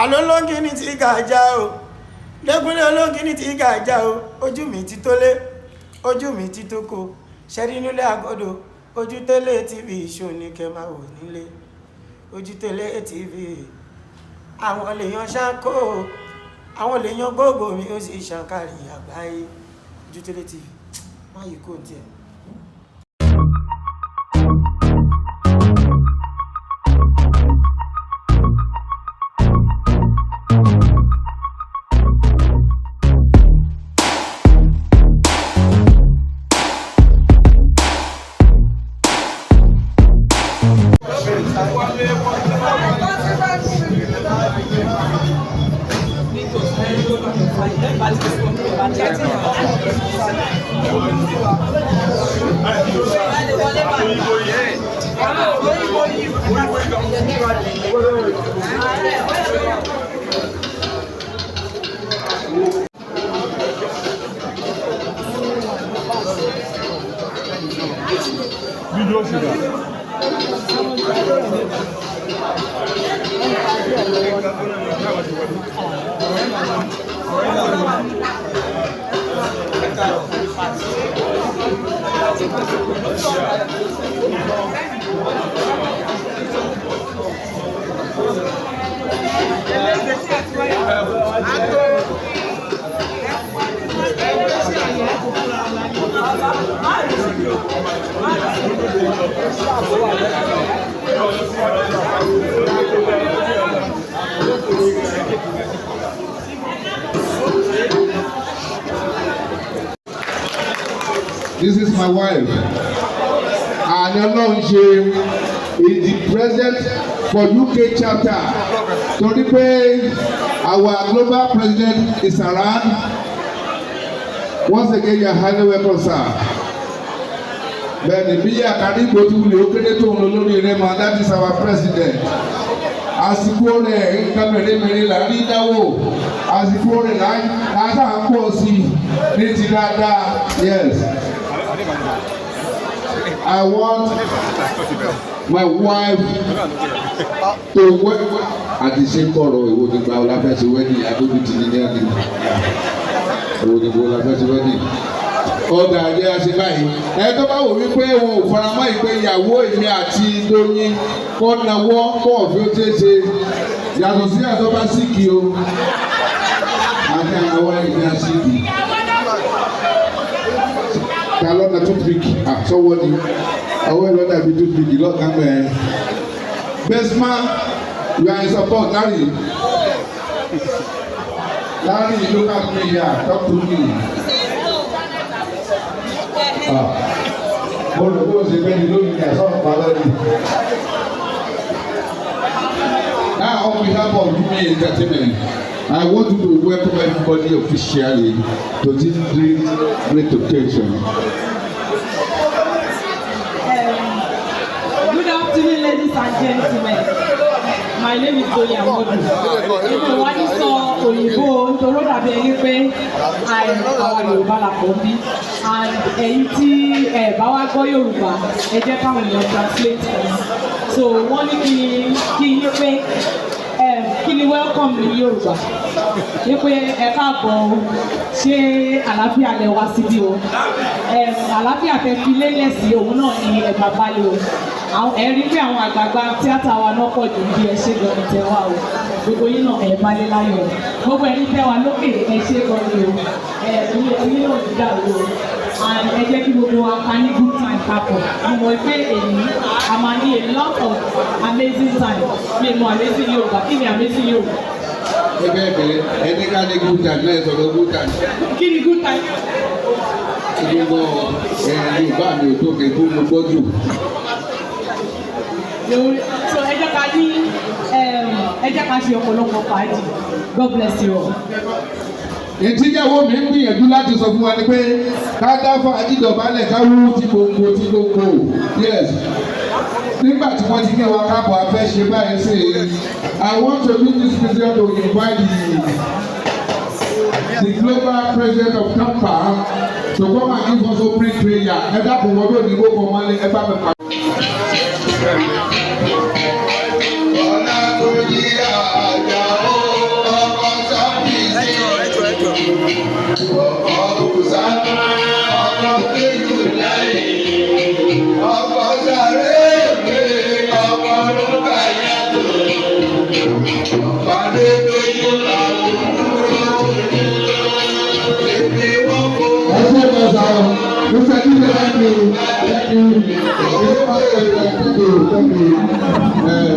Àlọ́ olóńgìní tí gàjà o, lẹ́kúnlé olóńgìní tí gàjà o. Ojú mi ti tó lé, ojú mi ti tó ko ṣẹ́rí nílé àgọ́dọ̀. Ojútẹ́lẹ̀ TV show ní kẹ́ máa wò nílé. Ojútẹ́lẹ̀ TV, àwọn lèèyàn ṣáńkó, àwọn lèèyàn gbogbo mi, ó sì ṣàǹkárí àgbáyé. Ojútẹ́lẹ̀ TV, má yìí kò tiẹ̀. Fídíò ṣùgbọ́n. This is my wife. Àní Ọlọ́run ṣe is the president for UK chapter. Torí pé our global president is around. Once again, you are highly welcome, sir. Bẹ́ẹ̀ni, bí àkàrí ìgbò tí wulẹ̀ ó kéré tó ń lọ lórí rẹ̀ mọ́, that is our president. Àsìkò rẹ̀, nǹkan mèremère là ń rí dáwò. Àsìkò rẹ̀ là ń sà ń pọ̀ sí i ní ti dáadáa. Yes. I want my wife to wed. Àti ṣe kọ̀rọ̀ ìwo nígbà wo la fẹ́ ṣe wedding? Adójútì ní ní àná. Ìwo nígbà wo la fẹ́ ṣe wedding? Ọ̀dà àjẹ́ àṣẹ báyìí. Ẹ tó bá wò wípé wọn ò faramọ́ ìgbéyàwó èmi àti Doyin, kọ́ nawọ́ kọ́ ọ̀fẹ́ ó ṣeé ṣe. Yàtọ̀ sí àtọ́ bá síkì o. Àti àwọn ẹgbẹ́ síkì. Ta lọ́nà toothpick àsọwọ́ ni ọwọ́ ẹ̀ lọ́dà bíi toothpick lọ́ọ̀kan mẹ́ẹ̀. Besma, you are in support. Larry, Larry, look at me here, talk to me. Ah, mo rò pé o ṣe bẹ́ẹ̀ ni lónìí ní àsọ̀rọ̀ pa lọ́ọ̀dì. Now, on behalf of Jumi Entertainment, I want you to welcome everybody officially to this great, great occasion. Good afternoon, ladies and gentlemen. My name is Toyin Amodu. Èmi wá ní sọ òyìnbó nítorí ó dàbí ẹni pé àwọn Yorùbá la kọ́ bí. And ẹ̀yin tí ẹ bá wá gbọ́ Yorùbá, ẹ jẹ́ káwọn èèyàn translate for me. So wọ́n ní kí yín pé kí ni welcome ní Yorùbá? Ní pé ẹ káàbọ̀ o, ṣé àlàáfíà lẹ wá síbí o? Àlàáfíà tẹ fi lélẹ̀ sí òun náà ni ẹ̀bà balẹ̀ o. Àwọn ẹ rí pé àwọn àgbààgbà tíátà wa náà pọ̀ jù bí. Ẹ ṣe gan ni tẹ wá o. Gbogbo yín náà, ẹ balẹ̀ láyọ̀ o. Gbogbo ẹni tẹ wá lókè, ẹ ṣe gan ni o. Ẹ ilé yín náà ti dàrú o. And ẹ jẹ́ kí gbogbo wa ká ní good time papọ̀. Mo mọ̀ pé èyí a máa ní a lot of amazing time. Mi mọ amazing Yorùbá. Kí ni amazing Yorùbá? Ẹgbẹ́ ìbẹ̀rẹ̀ ẹni ká ní good time náà, sọ̀rọ̀ good time. Kí ni good time? Gbogbo ẹ Yorùbá mi ò tó kẹ́ mo gbọ́ jù. So ẹ jẹ́ ká ṣe ọ̀pọ̀lọpọ̀ fàájì. God bless you all. Ìtìyàwó mi ń gbìyànjú láti sọ fún wa ni pé ká dá fàájì dọ̀bálẹ̀, ká wú tí gbòǹgbò tí gbòǹgbò. Yes, nígbà tí wọ́n ti kí wa káàbọ̀, a fẹ́ ṣe báyìí sí i. I want to use this period to invite the global president of TAMPAN to come and give us opening prayer. Ẹ dákun, wọ́n lónìí kó kọ́ mọ́lé ẹ bá mi pa. Ọ̀nà tó yí àjà ó. Ẹ ṣe mọ̀ sá o. Mr. Jide, thank you. Thank you. Thank you. Thank you. Thank you.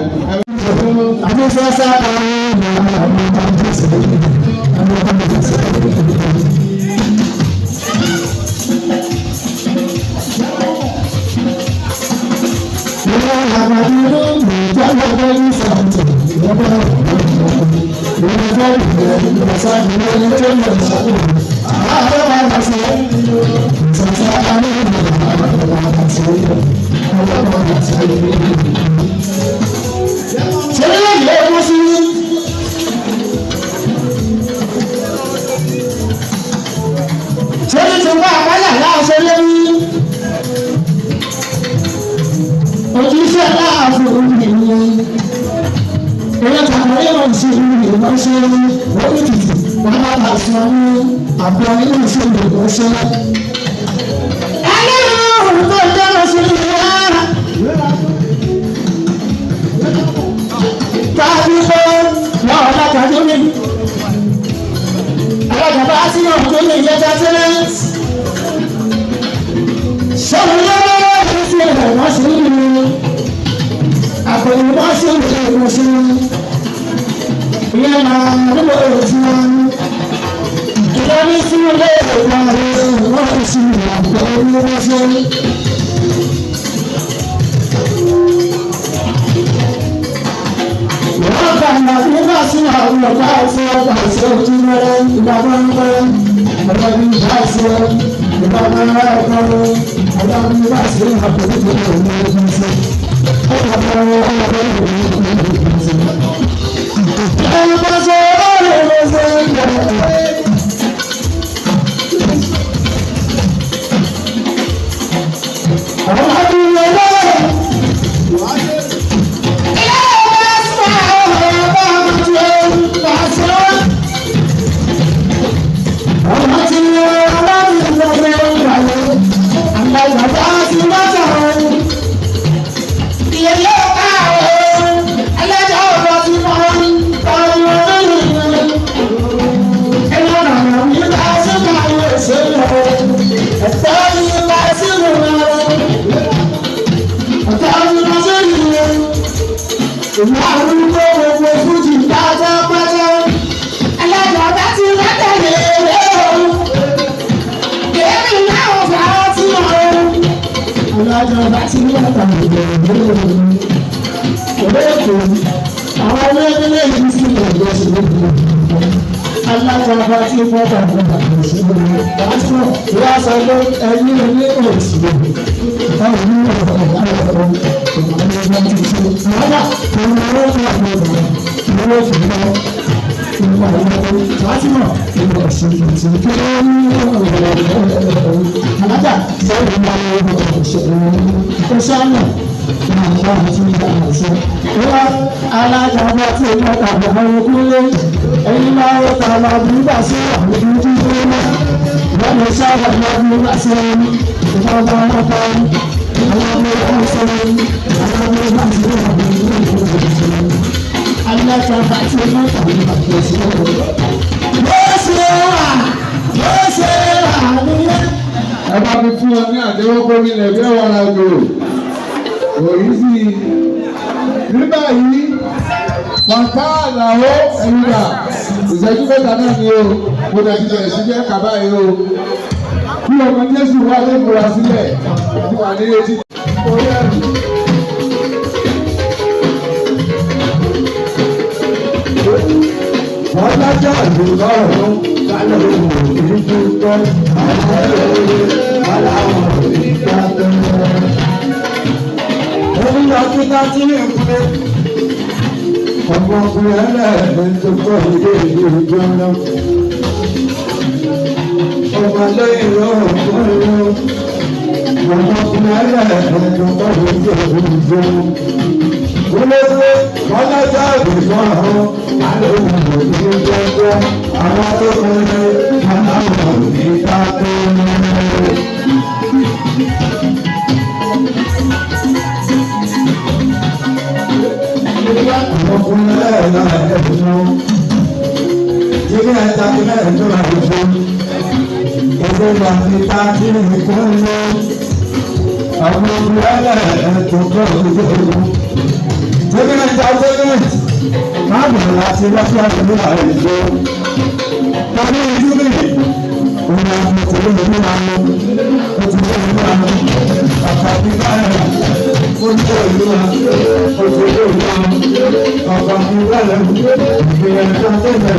Ṣé ti wá àpáyà láàṣẹ lórí? Ojúṣe láàfin nìyẹn. Eré tàbí ìwọ̀n sí ìwọ̀n ṣe lórí tìtì wọn bá bá sọ ní àbọ̀ nínú sí ìwọ̀n ṣe. Ẹlẹ́rìí tó dára sí ìwà. Tàbí pé wọ́n ọ̀làkàdé mi. Alájàbá sí ọ̀dọ́ lè yẹ tẹ́tẹ́rẹ́. Ṣé òun ló ń sí ìwọ̀n sí ìwọ̀n? Àpòyìn wọ́n sí ìwọ̀n sí ìyẹn máa ń lò ó sí wọn. Ìyẹn sí ilé ìwọ̀n wọ́n sí ìwọ̀n wọ́n sí. Wọ́n bá nígbà sí àwọn ọ̀gá àti ọ̀gá àti ojú mẹ́rẹ́ ìgbà mẹ́rẹ́ ọ̀gá mi bá sí ìgbà mẹ́rẹ́ ọ̀gá ọ̀gá mi bá sí àpòjù tó ń bọ̀ ní sí. Ọ̀gá mẹ́rẹ́ ọ̀gá mi bá sí. Ẹ bá mi fún ọ ní àtẹ́wọ́ gómìnà bí ọ̀rọ̀ àjò òyìn sí i. Nígbà yìí, bàtà àlàó ẹ̀yìnbà ìṣẹ́jú mẹ́ta náà ni o, mo dẹ̀ ti bẹ̀rẹ̀ sí jẹ́ kàbá yìí o. Bí ọmọ Jésù wà ló múra sílẹ̀, mo wà ní etí orí ẹ̀rù. Wọ́n dájọ́ ìlú lọ́rùn kálọ̀ òun dúpẹ́ àwọn aláwọ̀ ìgbà tẹ́lẹ̀. Omi ọdún tí ń kúlẹ̀. Ọmọkùnrin ẹlẹ́ẹ̀mẹ́ tó kọ́ ilé ìlú ìjọ́nà. Ọmọ lẹ́yìn ọ̀gbọ́n ọmọkùnrin ẹlẹ́ẹ̀mẹ́ tó kọ́ ilé ìlú ìjọ́nà. Olóògbé kọ́lájà ìgbìmọ̀ ọ̀hún alóhùn òní gbẹ́gbẹ́ àwọn tó kọ́lé aláwọ̀ òní dákẹ́. Ọkùnrin ẹ̀rọ ẹ̀fọ́. Jírí ẹ̀ta kí mẹ́rin tó máa fi fún. Èdè wà ní ta kí ni kò ń lọ. Àwọn ọkùnrin ẹ̀rọ tó kọ́ òkúté òkú. Jírí ẹ̀ta tẹ́lẹ̀tì. Máa bẹ̀rẹ̀ láti lọ́sí àdúgbò àìjọ. Tọ́lú ìdúró òun àwọn ọkùnrin ló máa ń lọ. Ó ti lé ìlú àwọn àkàbí báyìí. Ó ní ìlú wa. Ó ti lé ìlú wa. Àkàbí báyìí. Ìgbìyànjú tẹ́lẹ̀.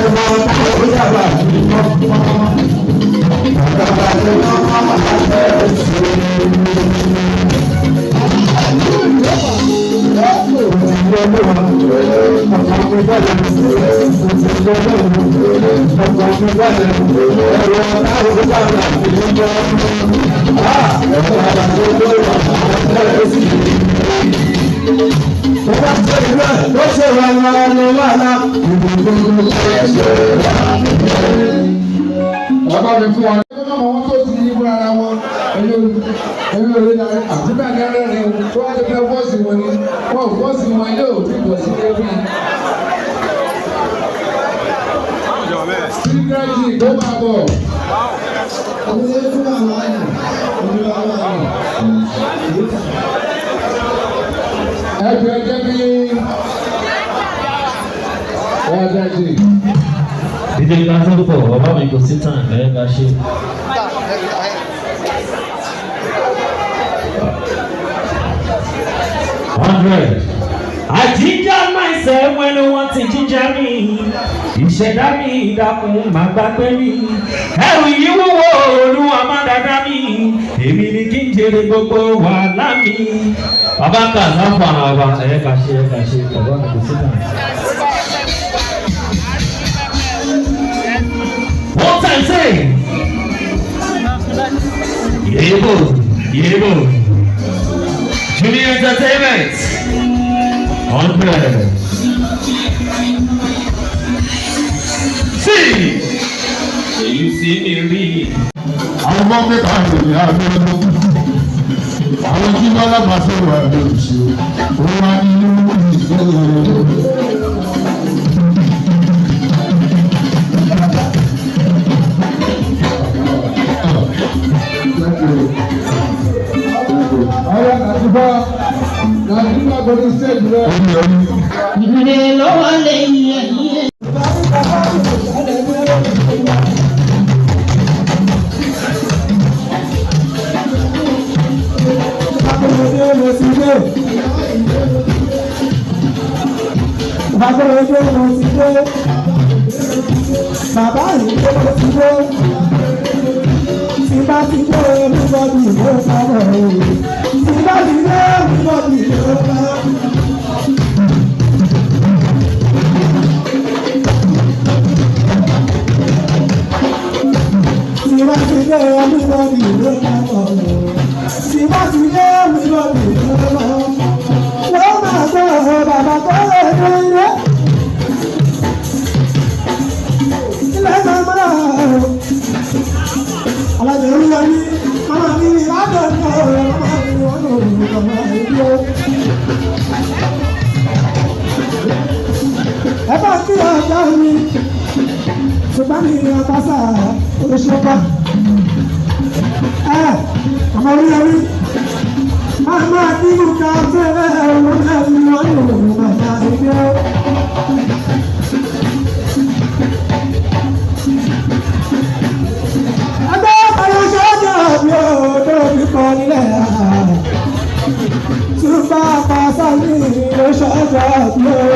Ẹ̀fọ́ ó sábà Bàbá tó máa ń bẹ̀rẹ̀ sí i. Bàbá mi fún wa. Ẹgbẹ́ náà wọ́n tó ti yí fúnra ara wọn. Ẹ̀yin olè náà àti bẹ́ẹ̀ ni ẹrẹ́rìn tó wá ti fẹ́ fọ́ọ̀sì wọn ni. Wọ́n ò fọ́ọ̀sì wọn yóò ti bọ̀ sí kébì. Síkírẹ́tì tó máa bọ̀. Ẹgbẹ́ jẹ́ bí wọ́n jẹ́ jì. DJ Kazanfo, bàbá mi kò sí tàn ẹ̀ ká ṣe. Hundred. I ginger myself when I want to ginger me. Ìṣẹ̀dá mi ìdákun máa gbàgbé mi. Ẹrù yìí wúwo olúwa má dáadáa mi. Èmi ni kí n jèrè gbogbo wàhálà mi. Bàbá Kazanfo àwọn bàbá ẹ̀ ká ṣe ẹ̀ ká ṣe bàbá mi kò sí tàn. One time say. Yebo, yebo. Junior Entertainment. 100. See. You see me read. Àwọn ọmọ mẹ́ta ìròyìn abẹ́rẹ́ àwọn tí wọ́n lábàá sọ̀rọ̀ àbẹ̀ òṣè ó wá nínú ìgbẹ́. Ọ̀rẹ́ Nàìjíríà Nàìjíríà kò ní stage rẹ̀. Ìdílé lọ́wọ́ lẹ́yìn ẹ̀yìn. Bàbá yìí ló ti dé. Tí bá ti dé, everybody ló bá wọ̀ o. Tí bá ti dé, everybody ló bá wọ̀. Tí bá ti dé, everybody ló bá wọ̀ o. Tí bá ti dé, everybody ló bá wọ̀ o. Wọ́n máa gbọ́ bàbá tó lè dé ilé. Ilé máa mọ́ra o. Alájọ olúwa ní màmá mi ní ládùn ní ọ̀rọ̀ màmá mi ní wọ́n lòun màmá mi ní o. Ẹ bá kí ọjà mi, ṣùgbọ́n mi ní ọba sáà oṣooṣà. Ẹ ọmọ olúwa ní màmá nínú ká fẹ́rẹ̀ màmá mi ní wọ́n lòun màmá mi ní o. Ẹgbẹ́ ọ̀rọ̀ sọ́jà mi ò tó fi kọ́ nílẹ̀ Túbà pàṣẹ mi ló sọ́jà mi ò.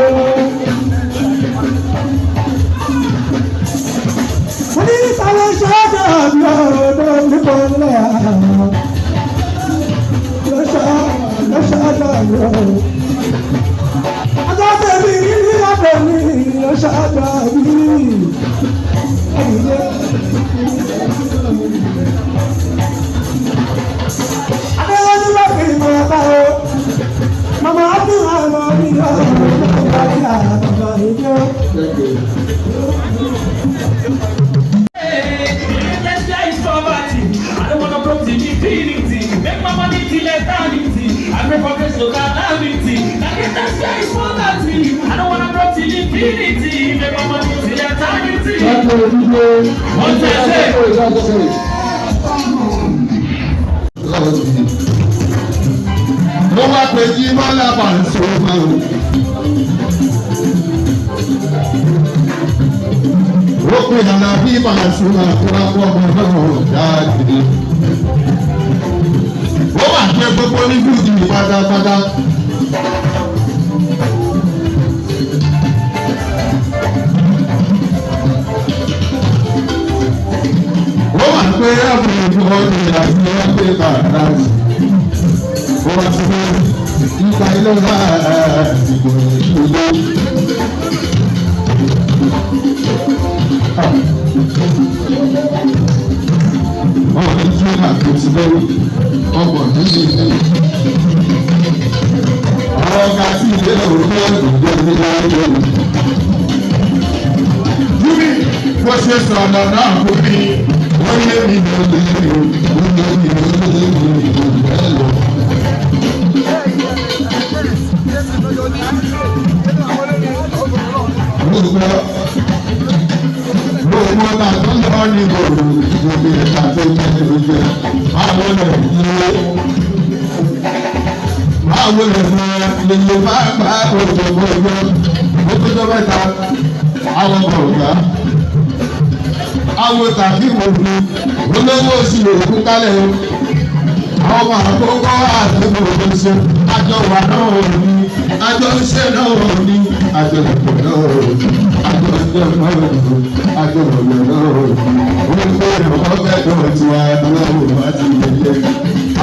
Mo ní ìtàlẹ̀ sọ́jà mi ò tó fi kọ́ nílẹ̀ Ló sọ́jà mi ò. Ọjọ́ tèmi ní ìyàtọ̀ mi ló sọ́jà mi. Ẹ̀yìn Let's is poverty. I don't wanna broke the infinity. Make my money till eternity. I pray for grace to calamity. Now get that This year is 4:30. I don't wanna go till infinity. Make my money till eternity. Wọ́n tẹ̀sẹ̀. Mo wá pé jí Bọ́lá Pasuma o. Ó pè Àlàbí Pasuma tó wá pọ̀ ọmọ náà jáde. Ó wà pé gbogbo ní fújì pátápátá. Ó wà pé àbúrò ìfọwọ́sí àti ẹgbẹ́ bàtà ó wá sí nípa ilé àsìkò ìlú. Ọmọ ní tí ó kò sí lórí ọmọ nílé ilé. Àwọn ọ̀gá sí ilé òun ní ọ̀dùnkún ní láyé. Júbí bó ṣe sọ̀rọ̀ náà fún mi, ó yé mi lórí ó yé mi lórí ìlú lọ. Gbogbo ọ̀nà tó lọ ní gbòòrò gbogbo ẹ̀ka tó jẹ́ oúnjẹ àwọn ọ̀nà ìdílé. Báwo lè mọ lèlè bá bá òjò gbogbo gbogbo tó mẹ́ta àwọn ọmọ ọ̀gá. Àwọn tàbí òbí olówó oṣù òkú kálẹ̀ o. Àwọn ọmọ àkókò àdúgbò oṣù àjọ wà náà òní àjọ iṣẹ́ náà òní àjọ ìpò náà òní àjọ ìjọ náà òní àjọ ọ̀yọ́ náà òní. Olùkọ́ ìrànwọ́ bẹ́ẹ̀ tí wàá lọ́wọ́ bá ti yẹyẹ.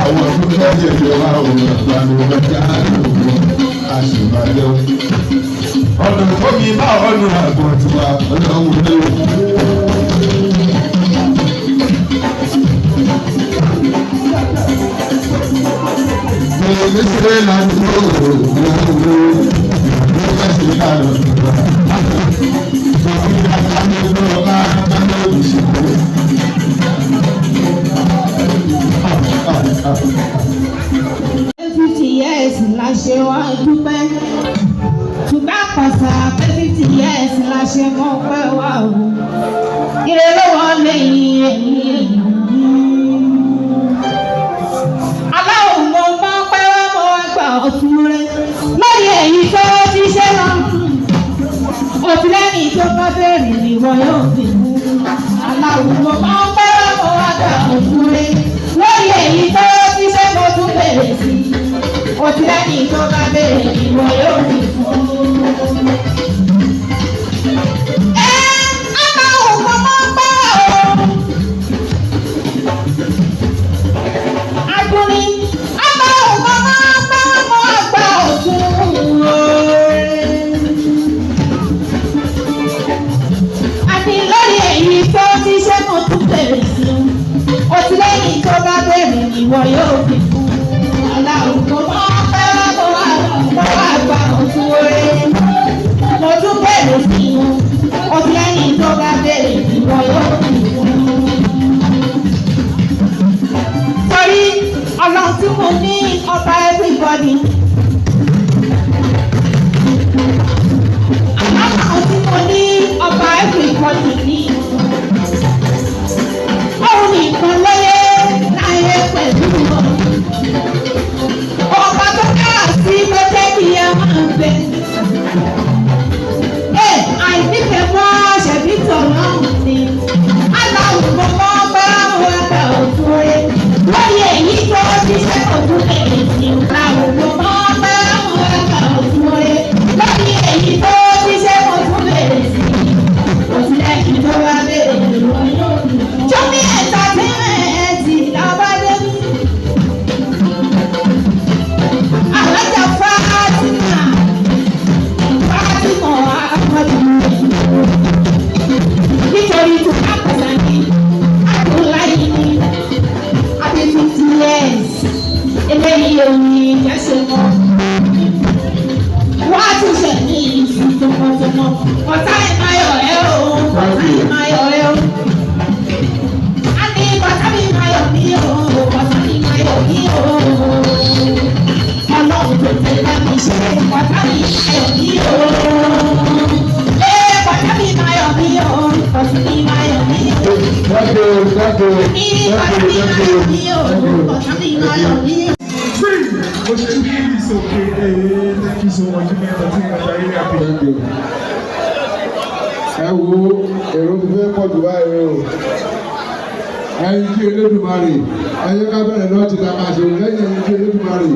Àwọn tó fẹ́ yẹyẹ wa ò rọ̀gbà ló bá já lòwọ́ àṣìbàjẹ́. Ọ̀nà tó mi bá ọ̀nà àgbọ̀n tiwa ọlọ́run lé. 50 years la ṣe wá dúpẹ́, ṣùgbọ́n àpàṣà pé 50 years la ṣe mọ́ pẹ́ wá o. Ire ló wọlé ẹ̀yìn èèyàn. Aláwọ̀ mo mọ́ pẹ́ wá, mo wá gbà ọ̀tún rẹ lórí èyí tó ti ṣe lọ. Òtún lẹ́yìn tó bá bẹ̀rẹ̀ ìwọ yóò fi mú. Aláwọ̀ mo mọ́ pẹ́ wá, mo wá gbà ọ̀tún rẹ lórí èyí tó ti ṣe, mo tún bẹ̀rẹ̀ sí i. Òtún lẹ́yìn tó bá bẹ̀rẹ̀ ìwọ yóò fi fún un. Ẹ aláwọ̀ mo mọ́ pẹ́ o. Agunni, aláwọ̀ mo mọ́ pẹ́ mo wá gbà ọ̀tún rẹ. Àti lórí èyí tó ti ṣe, mo tún bẹ̀rẹ̀ sí i. Òtún lẹ́yìn tó bá bẹ̀rẹ̀ ìwọ yóò fi fún un. Aláwọ̀ mo mọ́ pẹ́ mo wá gbà ọ̀tún rẹ. Mo tún bẹ̀rẹ̀ sí i. Òtún lẹ́yìn tó bá bẹ̀rẹ̀ ìwọ yóò fi fún un. Torí ọlọ́run tí mo ní ọba everybody. Ọlọ́run tí mo ní ọba everybody ní. Òun nìkan lóye láyé pẹ̀lú wọn. Ọba tó kára sí ló jẹ́ kí ẹ máa bẹ. Ẹ àìnífẹ̀ẹ́ mọ́ ṣẹ̀bí tọ̀lọ́run ni. Aláwọ̀ mo mọ́ bá wọn gbà òtún rẹ̀. Lórí èyí tó ti ṣe òtún lè sí. Aláwọ̀ mo mọ́ bá wọn gbà òtún rẹ̀. Lórí èyí tó ti ṣe òtún lè sí. Òtún lẹ́yìn tó wá bẹ̀rẹ̀ ìwọ yóò dùn. Jọ́mí ẹ̀ta tí ẹ̀ ti lábàdé mi. Alájà Fátímà, Fátímà Ahmadu. Nítorí tó kápẹ́sà ní Abdullahi ní àbí 50 years. Eléyìí ò ní ìjẹ́sẹ̀ mọ́. Wá tún ṣe ní ìṣù tọmọtọmọ. Ọ̀tá ẹ̀ máa yọ̀ ẹ́ o, ọ̀tá ẹ̀ máa yọ̀ ẹ́ o. A ní bàtà mi máa yọ̀ mí o, bàtà mi máa yọ̀ mí o. Ọlọ́run tètè bá mi ṣe bàtà mi. máa yọ̀ mí o. Ee, bọ̀dá mi máa yọ̀ mí o. Bọ̀dá mi máa yọ̀ mí o. Thank you, thank you, Ee, thank bọ̀dá you, mi thank máa you, yọ̀ mí o. thank you. Bọ̀dá mi máa yọ̀ mí o. Mo ṣe bí it's okay. Hey, thank you so much. Jimmy Entertainment. I really appreciate Thank you. Ẹ wo èrò ti fẹ́ pọ̀ jù báyìí o. Ẹyin tí Elédùmarè, ẹyẹ ká bẹ̀rẹ̀ lọ́ọ̀tì la máa ṣe lẹ́yìn ẹyin tí Elédùmarè.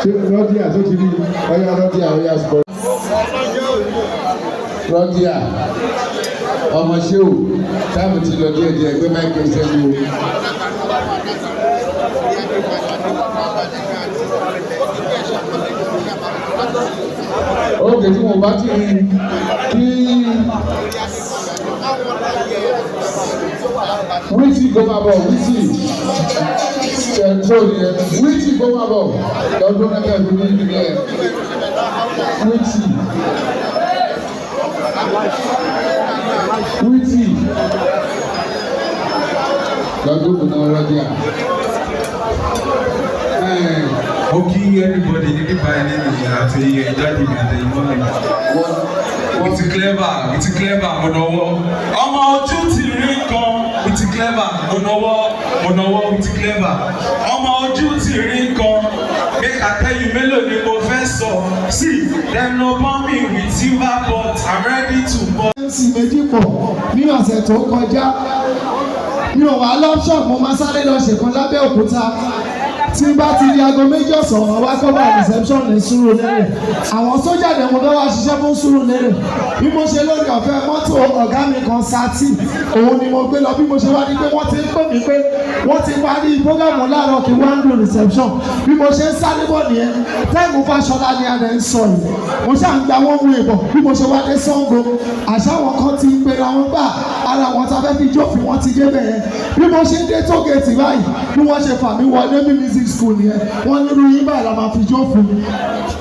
Ṣé lọ́díà tó ti rí ọyá lọ́díà ọyá sọ? Lọ́díà ọmọ ṣéwù táàmù ti lọ díẹ̀ díẹ̀ gbé máìkì sẹ́nu o. Ókè tí mo bá ti rí kí wíìtì kó máa bọ̀ wíìtì kẹ̀ńtrol yẹn wíìtì kó máa bọ̀ lọ́dún náà kẹ́ẹ̀dún ní ìlú yẹn wíìtì wíìtì lọ́dún kò náà rọ́jà. Mo kí everybody ní bíbá ẹni nìyẹn àti ìjáde mi àti ìmọ̀ mi. It's clever, it's clever, mo nọwọ́. Ọmọ ojú ti rí kan, it's clever, mo nọwọ́, mo nọwọ́, it's clever. Ọmọ ojú ti rí kan, make I tell you mélòó ni mo fẹ́ sọ. See, dem no born me with silver pot, I'm ready to ball. MC méjì pọ̀ ní ọ̀sẹ̀ tó kọjá. Mi ò wá lọ́pṣọ̀n, mo máa sáré lọ ṣèkan lábẹ́ òkúta. Tí n bá ti di aago 2 ọ̀sán, màá wá kọ́bà reception ní Sùúrùlérè. Àwọn sójà dẹ̀ mo fẹ́ wá ṣiṣẹ́ fún Sùúrùlérè. Bí mo ṣe lórí ọ̀fẹ́ mọ́tò ọ̀gá mi kan sátì, òun ni mo gbé lọ. Bí mo ṣe wá ní pé wọ́n ti ń pè mí pé wọ́n ti parí prógámù láàárọ̀ kí wọ́n ń do reception. Bí mo ṣe ń sáré bọ̀ nìyẹn, táìmù Fáṣọlá ni a rẹ̀ ń sọ yìí. Mo ṣáà ń gba wọ́n mú ìbọ̀. Bí mo ṣe wá dé Ṣàngó, àṣà àwọn kan ti ń pera wọn gbà ara wọn ta fẹ́ fi jófin wọn ti débẹ̀ yẹn. Bí mo ṣe ń dé tógèètì báyìí, bí wọ́n ṣe fà mí wọlé ní music school yẹn, wọ́n nírú yín báyìí la máa fi jófin.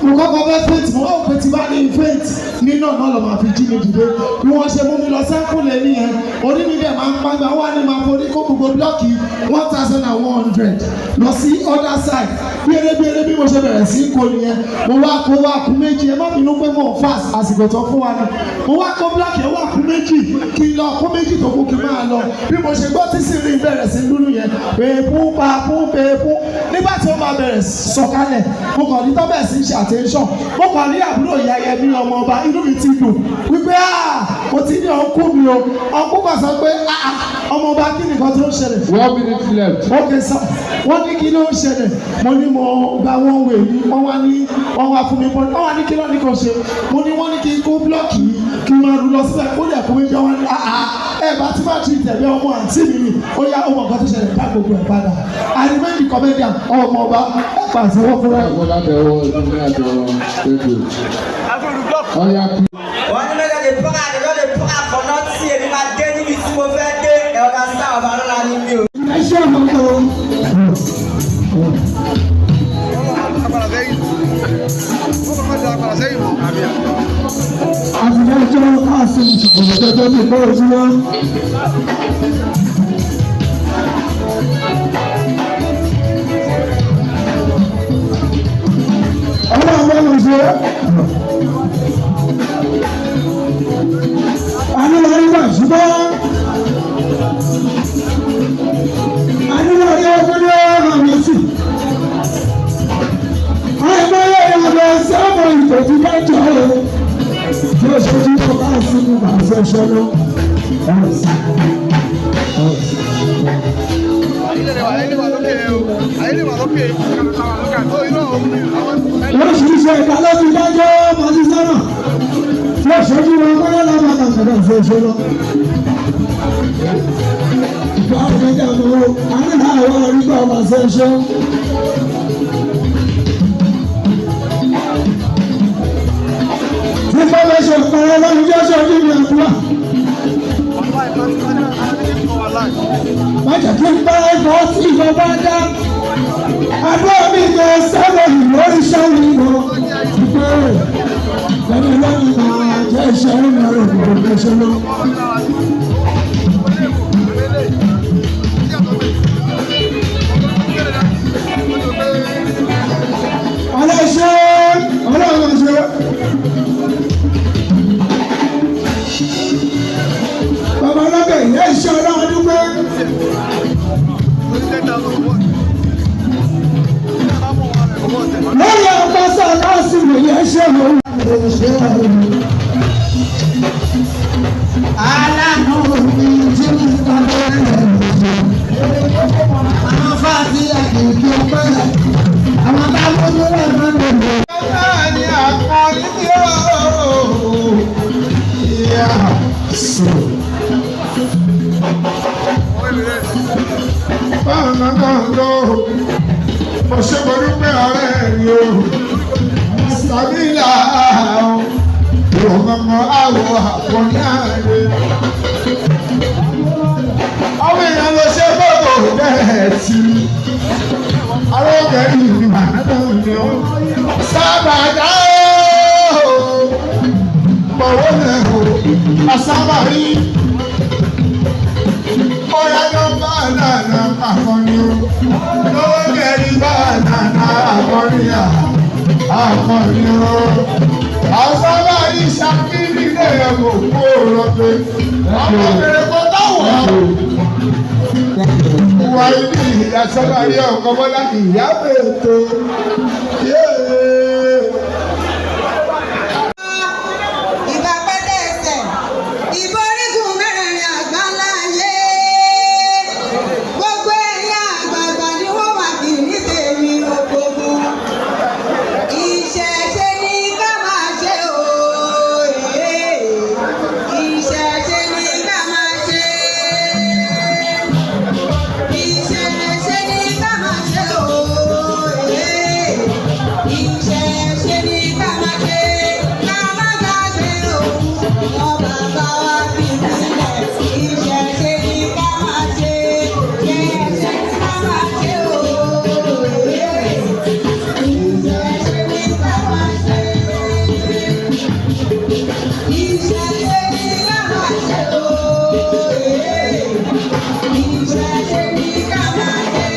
Mo kọ́kọ́ fẹ́ faint, mo wá pé tí bá ní faint nínú náà lọ́ máa fi jí mi dìde. Bí wọ́n ṣe mú mi lọ sẹ́kùlé nìyẹn, orí mi dẹ̀ máa ń pàgbà wá ní máa forí kó gbogbo blọ́ọ̀kì 1,100 lọ sí other side. Bíerébíeré bí mo ṣe bẹ̀rẹ̀ sí í kó nìyẹn, mo wá kó wá kú méjì. Ẹ má bínú pé mo ń fast àsìkò tó fún wa ni. Mo wá kó blọ́ọ̀kì ẹ wá kú méjì kí n lọ kó méjì tó kú kí n máa lọ. Bí mo ṣe gbọ́ tí sì rí bẹ̀rẹ̀ sí lúlù yẹn, pèépú papú pèépú. Nígbà tí ó máa bẹ̀rẹ̀ sọ̀kalẹ̀, mo kàn ní tọ́bẹ̀ sí ṣe attention. Mo kàn ní àbúrò ìyá Yẹmí ọmọ ọba, inú mi ti dùn wípé mo ti ní ọ̀nkú mi o. Ọ̀nkú kan sọ pé ọmọ ọba kí nìkan tó ń ṣẹlẹ̀. 1 minute left. Okay sir, wọ́n ní kí ló ń ṣẹlẹ̀. Mo ní mo gba one way ní wọ́n wá ní wọ́n wá fún mi bọ́ wọ́n wá ní kí ló ní kò ṣe. Mo ní wọ́n ní kí n kó blọ́ọ̀kì yìí kí n máa rú lọ síbẹ̀ kó lè kó mi jọ. Wọ́n ní ẹ bá tí bá ti tẹ̀lé ọmọ àǹtí mi ni ó yá ọmọ nǹkan tó ṣẹlẹ̀ dá gbogbo ẹ̀ padà. I remain the comedian ọmọ ọba ẹ pàṣẹ wọ́n fúnra ẹ̀. Ẹ̀kọ́ láti ẹ̀wọ̀ ìdílé àti ọ̀rọ̀ thank you. Ọ̀ya kí. Wọ́n ní mẹ́ta lè pọ́n àdéjọ́ lè pọ́n àkànná tí èmi máa dé níbi tí mo fẹ́ dé ẹ̀rọ sáà ọba lọ́la ní mi o. Ẹ ṣé ọmọ o. Àtijọ́ káàsì ìṣòro tó ti kó ojú wọn. Ọlọ́run bá mi ṣe. Àníwárí wà ṣùgbọ́n. Àníwárí ọdún ní ọ̀rọ̀ mi sí. Àìmọye ìrìnàjò sẹ́wọ̀n ìtòjú bá jọ o. Tí ó ṣe tí ó bá sí ní màá fẹ́ ṣọ́nà. Oríṣiríṣi ẹ̀ka ló ti dájọ́ màá sọ́nà. Tí ó ṣe tí wọn kọ́lá lọ́mọ kàkàdà fẹ́ ṣọ́nà. Ìgbà òkèjà mọ́ àníhà àwọn orígbà ọmọ fẹ́ ṣọ́. Tí bá fẹ́ ṣe nǹkan ọlọ́run jẹ́ ṣojú mi àdúrà. Má jẹ́ kí n bá ẹ̀fọ́ tí ìjọba dá. Àdúrà mi jẹ́ sábà lórí sẹ́yìn lọ. Ìbéèrè lẹ́nu lẹ́nu máa jẹ́ iṣẹ́ nínú ọ̀rọ̀ ìdìbò ṣe lọ. Aláṣẹ Báwo náà lọ mo ṣe mo dúpẹ́ ọ̀rẹ́ mi o sàbílà ìwọ̀n àwọ̀ àpọ̀ní àárẹ̀. Ọmọ èèyàn ló ṣe gbọ́dọ̀ bẹ́ẹ̀ tí arógẹ́rì ni màá náà ní o. Sábàdá o mọ̀wó lẹ̀ o àsábàrí. Ọ̀yá ló bá nànà àkọni o. Lọ́wọ́ kẹrin bá nànà àkọni à àkọni o. Àsábàrí ṣàkíní lè mọ̀ kó rọ̀pẹ́. Ọmọbìnrin kò táwọn. Wà ní ìyá sábàrí ọkọ̀ bọ́lá ìyá bèètò. Ìbà pẹ́tẹ́ ẹsẹ̀, ìbò orígun mẹ́rẹ̀ẹ̀rin àgbáńlá ayé. Gbogbo ẹ̀yin àgbààgbà ni wọ́n wà kì ní tèmi ògbógbó. Ìṣẹ̀ṣe ni ká máa ṣe òye. Ìṣẹ̀ṣe ni ká máa ṣe. Ìṣẹ̀ṣe ni ká máa ṣe òye. Ìṣẹ̀ṣe ni ká máa ṣe. Ká má gbàgbé òun, ọmọ bàbá wa fi sílẹ̀. Ìṣẹ̀ṣe ni ká máa ṣe. Ìṣẹ̀ṣe ni ká máa ṣe òye. Ìṣẹ̀ṣe ni ká máa ṣe. Ìṣẹ̀ṣe ni ká máa ṣe òye. Ìṣẹ̀ṣe ni ká máa ṣe.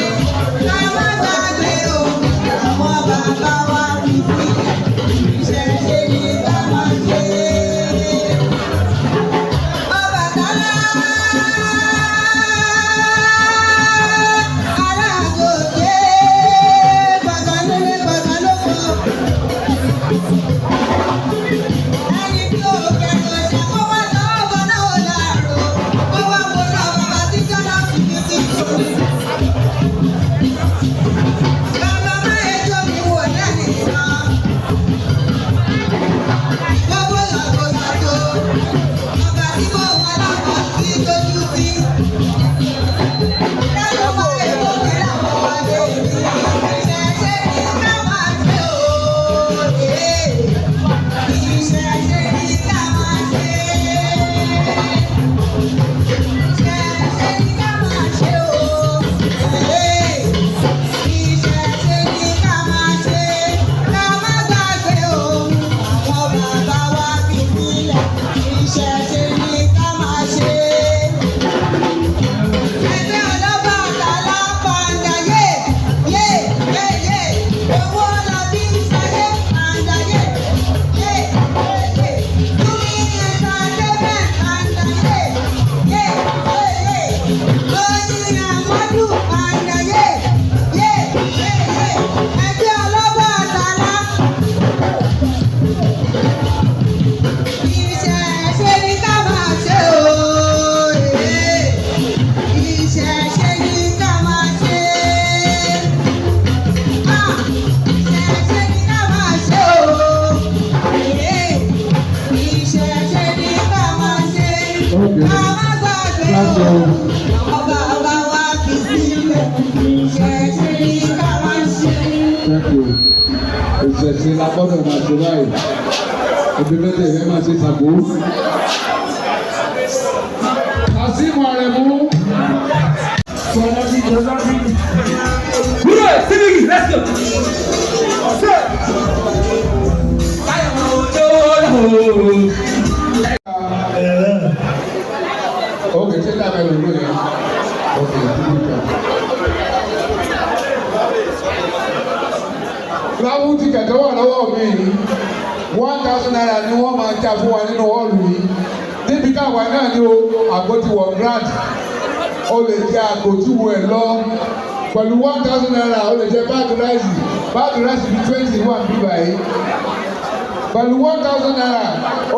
Ká má gbàgbé òun, àwọn bàbá wa fi sílẹ̀. Ìṣẹ̀ṣe ni ká máa ṣe. Ọbàtálá alágòkè gbọ̀ngàn nílé gbọ̀ngàn lóko. Ẹni tí ó kẹ̀kọ́ ṣe kó wá lọ́wọ́ bọ́ náà ó láàrò. Kó wá wo náà bàbá tí jọ́nà fi fi sí ìṣòro. Bàbá máa ń jó mi wò lẹ́nìkan. Gbogbo yàgò yàgò. Ọba tí mo wà láwọn tí tójú sí. Lẹ́nu máa ń jó mi láwọn ọmọdé mi. Ìṣẹ̀ṣe ni ká máa ṣe òye. Ìṣẹ̀ṣe ni ká máa ṣe. Ìṣẹ̀ṣe ni ká máa ṣe òye. Ìṣẹ̀ṣe ni ká máa ṣe. Ká má gbàgbé òun, àwọn bàbá wa fi sílẹ̀. Ìṣẹ̀ṣe ni ká máa ṣe. Ẹgbẹ́ Ọlọ́bàtálá pàǹdà yé yé yé yé. Owó la fi ń ṣayé pàǹdà yé yé yé yé. Túmí entertainment pàǹdà yé yé yé yé. Lóyún Amadu pàǹdà yé yé yé yé. Ẹgbẹ́ Ọlọ́bàtálá. Ìṣẹ̀ṣe ni ká máa ṣe òye. Ìṣẹ̀ṣe ni ká máa ṣe. Ah! Ìṣẹ̀ṣe ni ká máa ṣe òye. Ìṣẹ̀ṣe ni ká máa ṣe. Ká má gbàgbé o. Àwọn bàbá wa fi sílẹ̀. Ìṣẹ̀ṣe ni ká máa ṣe. Thank you. Ìṣẹ̀ṣe la gbọ́dọ̀ máa ṣe báyìí. Ebi mẹ́tẹ̀ ìfẹ́ máa ṣe ṣàkó. Kazeem Aremu. Kúrò síbíkì, let's go. Ok, ṣé ká bẹ̀rẹ̀ lóye? Ok, kíkà. Láwùn ti kẹ̀kẹ́ wà lọ́wọ́ mi yìí. ₦1,000 ni wọ́n máa já fún wa nínú họ́ọ̀lù yìí. Níbi káwa náà ni o, àgbo ti wọ̀ grant. O lè jẹ àgbo tí wù ẹ̀ lọ. Pẹ̀lú ₦1,000 o lè jẹ báàgì ráìsì. Báàgì ráìsì bíi 20 wà níbí báyìí. Pẹ̀lú ₦1,000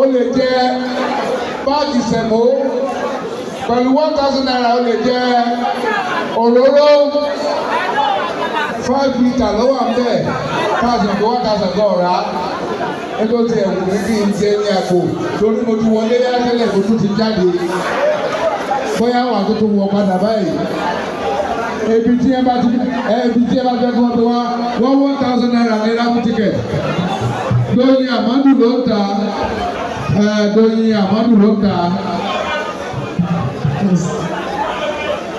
o lè jẹ báàgì sẹ̀mó. Pẹ̀lú ₦1,000 o lè jẹ òróró 5 litre ló wà ń bẹ̀ thousand to 1,000 gan ọ̀rá. Nítorí tí ẹ̀wù mi kì í jẹ ní àpò torí mo ti wọlé yá tẹ́lẹ̀, mo tún ti jáde. Bóyá wà tó tún wọ padà báyìí. Ebi tí ẹ bá ti ebi tí ẹ bá fẹ́ kí wọ́n tó wá wọ́n ₦1,000 ní raffle ticket. Doyin Amadu ló ń ta ẹ, Doyin Amadu ló ń ta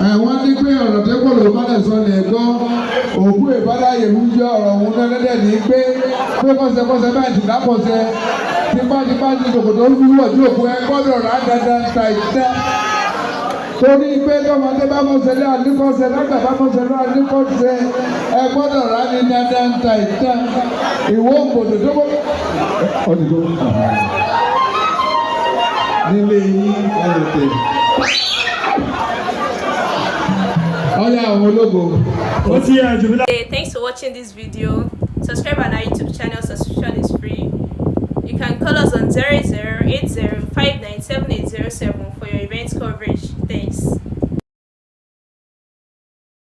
ẹ. Wọ́n ní pé ọ̀rọ̀ tó kọ̀ ló má lè sọ lè gbọ́ òkú ìbáláyé wújọ ọ̀rọ̀ òun náà lẹ́dẹ̀ ní pé pé kọ́sẹ̀kọ́sẹ̀ báyìí ti lápọ̀sẹ̀ tipátipá ti ṣòkòtò wúwọ̀ tí òkú ẹ gbọ́dọ̀ rà dandan ta ìtẹ́ torí pé tọmọdé bá mọ̀sẹ̀ lé àníkọ́sẹ̀ lágbà bá mọ̀sẹ̀ lé àníkọ́sẹ̀ ẹ gbọ́dọ̀ rà ní dandan ta ìtẹ́ ìwọ òkòtò tó kọ́ ọdún tó nílé yín ẹ lè tẹ̀ ọyá àwọn ológo. Ó ti yẹ jù mí lọ. Hey, thanks for watching this video. Subscribe on our YouTube channel, subscription is free. You can call us on 0080 for your event coverage. Thanks.